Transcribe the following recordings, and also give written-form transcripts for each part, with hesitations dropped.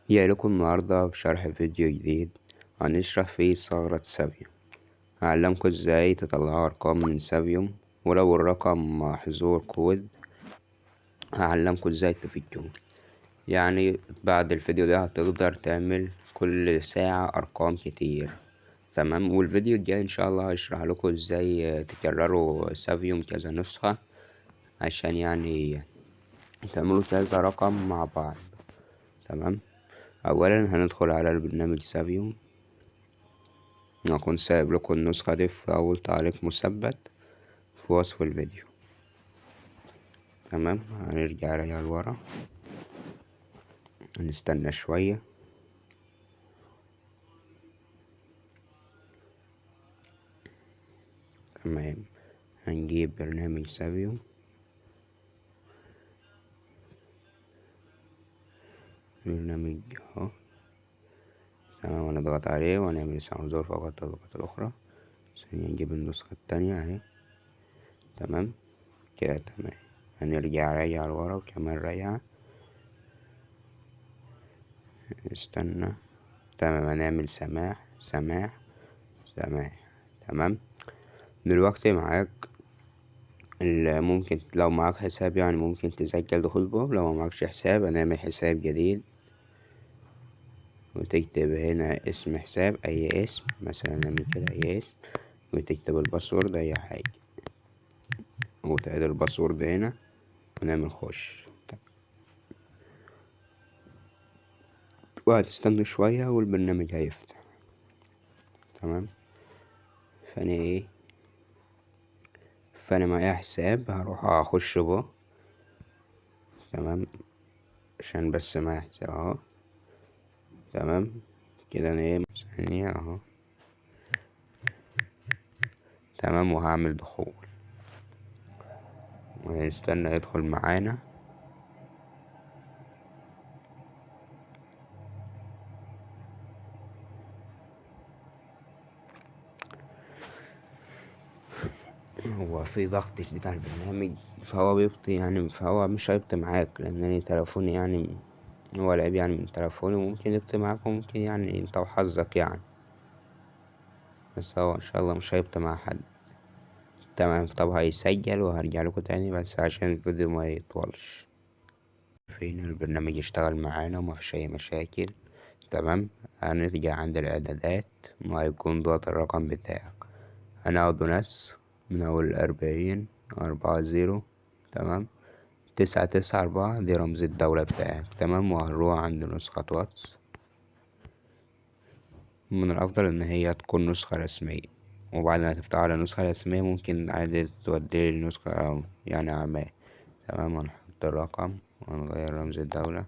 جاي لكم النهاردة بشرح فيديو جديد هنشرح فيه ثغرة سافيوم. هعلمكم ازاي تطلعوا ارقام من سافيوم، ولو الرقم محظور كود هعلمكم ازاي تفكوه. يعني بعد الفيديو ده هتقدر تعمل كل ساعة ارقام كتير، تمام. والفيديو الجاي ان شاء الله هشرح لكم ازاي تكرروا سافيوم كذا نسخة عشان تعملوا كذا رقم مع بعض، تمام. اولا هندخل على البرنامج سافيوم، هكون سايب لكم النسخة دي في اول تعليق مثبت في وصف الفيديو، تمام. هنرجع رجع لورا، هنستنى شوية. تمام، هنجيب برنامج سافيوم. برنامج اهو، تمام. ونضغط عليه ونعمل ساوند فوق التطبيقات الاخرى. ثانية نجيب النسخة التانية اهي، تمام كده، تمام. هنرجع راجع لورا وكمان راجعة، نستنى، تمام. هنعمل سماح سماح سماح، تمام. دلوقتي معاك ممكن لو معاك حساب ممكن تسجل دخول به، لو ما معكش حساب هنعمل حساب جديد وتكتب هنا اسم حساب، اي اسم، مثلا نعمل كده اي اسم، وتكتب ال password اي حاجة، وتعيد ال password هنا ونعمل خش، وهتستنوا شوية والبرنامج هيفتح، تمام. فانا معايا حساب هروح اخش به، تمام، عشان بس معايا حساب اهو، تمام كده. انا ثانية اهو، تمام. وهعمل دخول وهنستنى يدخل معانا. هو في ضغط شديد على البرنامج فهو بيبطي، فهو مش هيبطي معاك لان انا تليفوني هو لعيب من تليفوني، وممكن يبطي معاك وممكن انت وحظك، بس هو ان شاء الله مش هيبطي مع حد، تمام. طب هيسجل وهرجع لكم تاني بس عشان الفيديو ما يطولش. فين البرنامج يشتغل معانا وما فيش اي مشاكل، تمام. هنرجع عند الاعدادات وهيكون ضغط الرقم بتاعك، هناخده نسخ من اول 40 4 0، تمام، 9 9 4، دي رمز الدولة بتاعك، تمام. وهنروح عند نسخة واتس، من الأفضل إن هي تكون نسخة رسمية، وبعد ما تفتح على نسخة رسمية ممكن عادي توديه لنسخة عامية، تمام. هنحط الرقم وهنغير رمز الدولة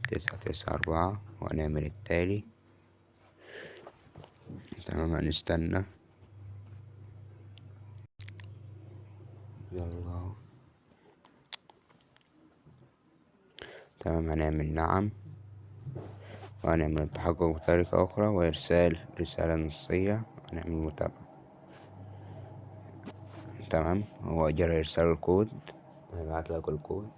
9 9 4 وهنعمل التالي، تمام. هنستنى، يلا، تمام. هنعمل نعم، وهنعمل التحقق بطريقة أخرى وإرسال رسالة نصية، وهنعمل متابعة، تمام. هو جرى إرسال الكود، هيبعت لك الكود،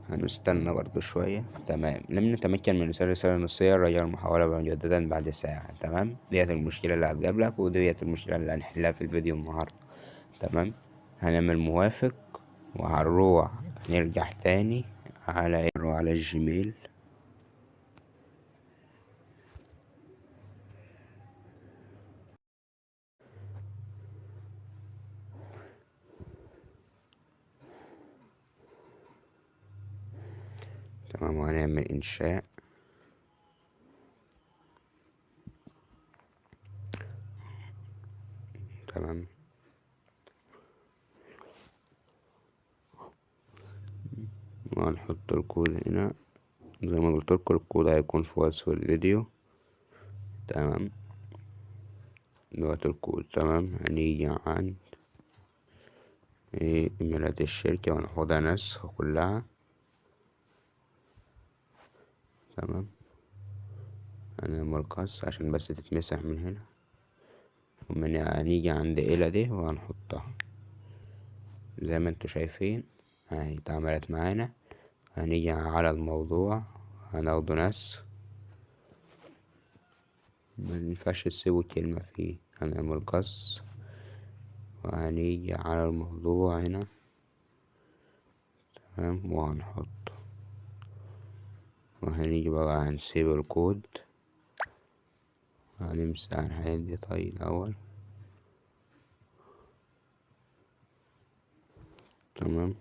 هنستنى برضو شوية، تمام. لم نتمكن من إرسال رسالة نصية، رجاء المحاولة مجددا بعد ساعة، تمام. ديت المشكلة اللي هتقابلك، وديت المشكلة اللي هنحلها في الفيديو النهاردة، تمام. هنعمل موافق، وهنروح نرجع تاني على الجيميل، تمام. وهنعمل إنشاء، تمام. وهنحط الكود هنا زي ما قلت لكم، الكود هيكون في وصف الفيديو، تمام. دلوقتي الكود، تمام. هنيجي عند ايميلات الشركة وناخدها نسخ كلها، تمام. هنعمل قص عشان بس تتمسح من هنا، ومن هنيجي عند إلى دي وهنحطها زي ما انتوا شايفين اهي اتعملت معانا. هنيجي على الموضوع، هناخده نسخ، مينفعش تسيبوا كلمة فيه. هنعمل قص وهنيجي على الموضوع هنا، تمام، وهنحطه، وهنيجي بقى هنسيب الكود، هنمسح الحاجات دي. طيب الأول، تمام،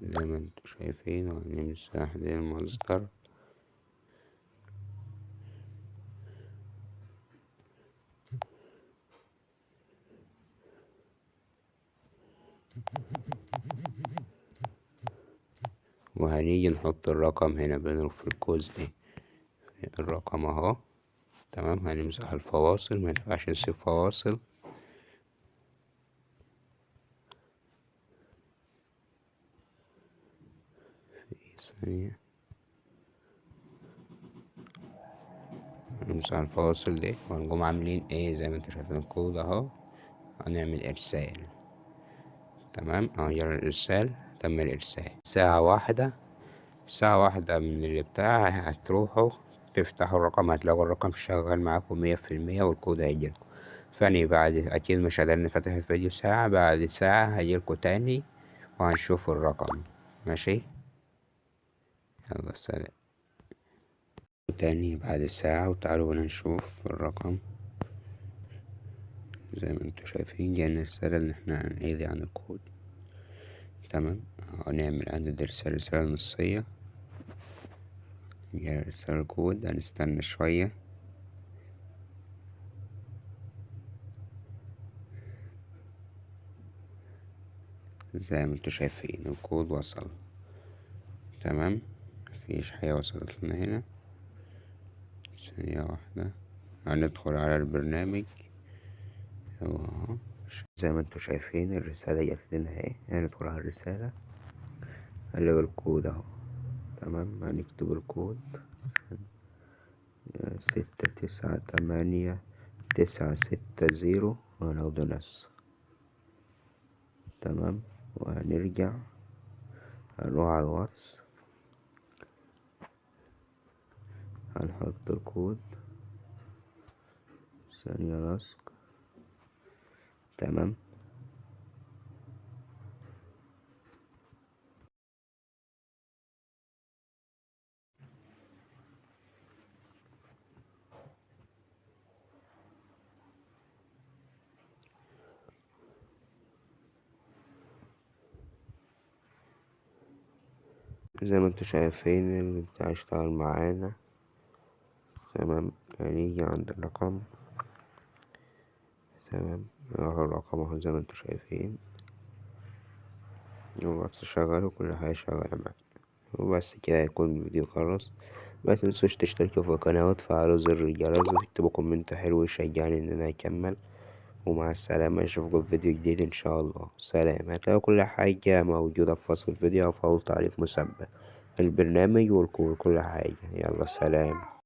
زي ما انتوا شايفين. وهنمسح دي المصدر، وهنيجي نحط الرقم هنا بين في الجزء، الرقم اهو، تمام. هنمسح الفواصل، ما ينفعش نسيب فواصل. في ثانية هنمسح الفواصل دي، وهنقوم عاملين ايه زي ما انتوا شايفين الكود اهو. هنعمل ارسال، تمام، اهو جرى الارسال، تم الارسال. الساعة واحدة من اللي بتاع هتروحوا تفتحوا الرقم، هتلاقوا الرقم شغال معاكم 100%، والكود هيجيلكم. فأني بعد أكيد مش هدني فاتح الفيديو ساعة، بعد ساعة هيجيلكوا تاني وهنشوف الرقم. ماشي، يلا سلام. تاني بعد ساعة، وتعالوا هنا نشوف الرقم. زي ما انتوا شايفين جانا رسالة ان احنا هنلغي عن الكود، تمام. هنعمل عدد رسالة، رسالة نصية، جانا رسالة الكود، هنستنى شوية. زي ما انتوا شايفين الكود وصل، تمام، مفيش حاجة وصلت لنا هنا. ثانية واحدة، هندخل على البرنامج اهو. زي ما انتوا شايفين الرسالة جات لنا اهي، هندخل على الرسالة، هنلاقي الكود اهو، تمام. هنكتب الكود 6 9 8 9 6 0، وهناخده نسخ، تمام. وهنرجع هنروح على الواتس، هنحط الكود، ثانية لصق، تمام. زي ما انتوا شايفين البتاع اشتغل معانا، تمام. هنيجي عند الرقم، تمام، اهو الرقم اهو زي ما انتوا شايفين، الواتس شغال وكل حاجة شغالة معانا. وبس كده هيكون الفيديو خلص. ما تنسوش تشتركوا في القناة وتفعلوا زر الجرس وتكتبوا comment حلو يشجعني ان انا اكمل. ومع السلامة، اشوفكم في فيديو جديد ان شاء الله. سلام. هتلاقوا كل حاجة موجودة في وصف الفيديو او في اول تعليق مثبت، البرنامج والكل كل حاجة. يلا سلام.